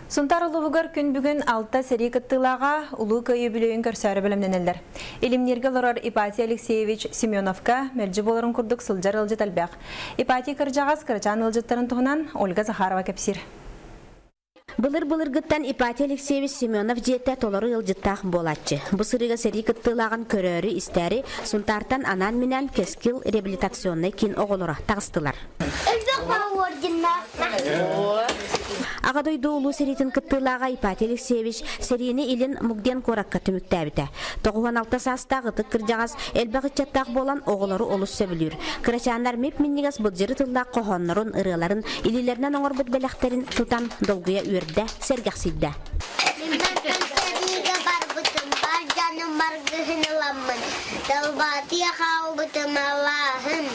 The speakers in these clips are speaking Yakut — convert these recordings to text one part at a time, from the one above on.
Сунтаар улууһугар күн бүгүн алта сэрии кыттыылааҕа Улуу Кыайыы үбүлүөйүн көрсөөрү бэлэмнэнэллэр. Илимнииргэ олорор Ипатий Алексеевич Семеновка мэлдьи буоларын курдук сылдьар ыалдьыт элбэх. Ипатий кырдьаҕас кырачаан ыалдьыттарын туһунан Ольга Захарова кэпсиир. Былыр-былыргыттан Ипатий Алексеевич Семенов дьиэтэ толору ыалдьыттаах буолааччы. Бу сырыыга сэрии кыттыылааҕын көрөөрү-истээри Сунтаартан анаан-минээн Кэскил реабилитационнай киин оҕолоро таҕыстылар. Аҕа дойду Улуу сэриитин кыттыылааҕа Ипатий Алексеевич сэриини Илин Мукден куоракка түмүктээбитэ. 96 саастаах ытык кырдьаҕас элбэх ыччаттаах буолан оҕолору олус сөбүлүүр. Кырачааннар мип-минньигэс былдьыры тыллаах хоһооннорун, ырыаларын, илиилэринэн оҥорбут бэлэхтэрин тутан долгуйа үөрдэ, сэргэхсийдэ. Сэриигэ барбытым, бар дьоным баргыһын ыламмын, Далбаатыйа хаалбытым алааһын,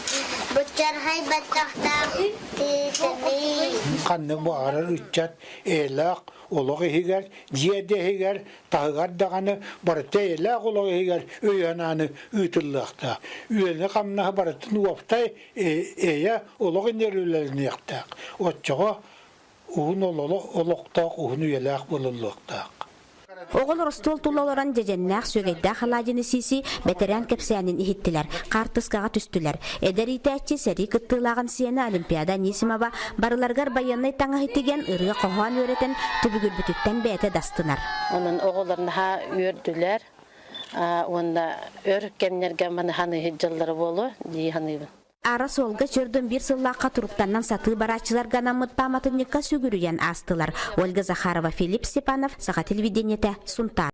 быччархай баттахтаах тыытыный. Ханнык баҕарар ыччат эйэлээх олох иһигэр, дьиэ да иһигэр, таһыгар даҕаны барыта эйэлээх олох иһигэр өйө-санааны ыытыллыахтаах. Үлэни-хамнаһы барытын уопсай эйэ олох иннигэр үлэлэниэхтээх. Оччоҕо уһун олохтоох, уһун үйэлээх буолуллуохтаах. Оҕолор остуол тула олорон дьэдьэннээх, сүөгэйдээх алаадьыны сии-сии бэтэрээн кэпсээнин иһиттилэр, хаартыскаҕа түстүлэр. Эдэр иитээччи сэрии кыттыылааҕын сиэнэ Олимпиада Анисимова барыларыгар байыаннай таҥаһы тигэн, ырыа-хоһоон үөрэтэн түбүгүрбүтүттэн бэйэтэ да астынар. Онон оҕолор наһаа үөрдүлэр уонна өр кэмнэргэ маныһан ыһыт дьыллара буолуо дии саныыбын. Аара суолга чөрдөн биир сыллаахха туруктанан сатыы барааччыларга анаммыт пааматынньыкка сүгүрүйэн аастылар. Ольга Захарова, Филипп Степанов, Саха телевидениетэ, Сунтаар.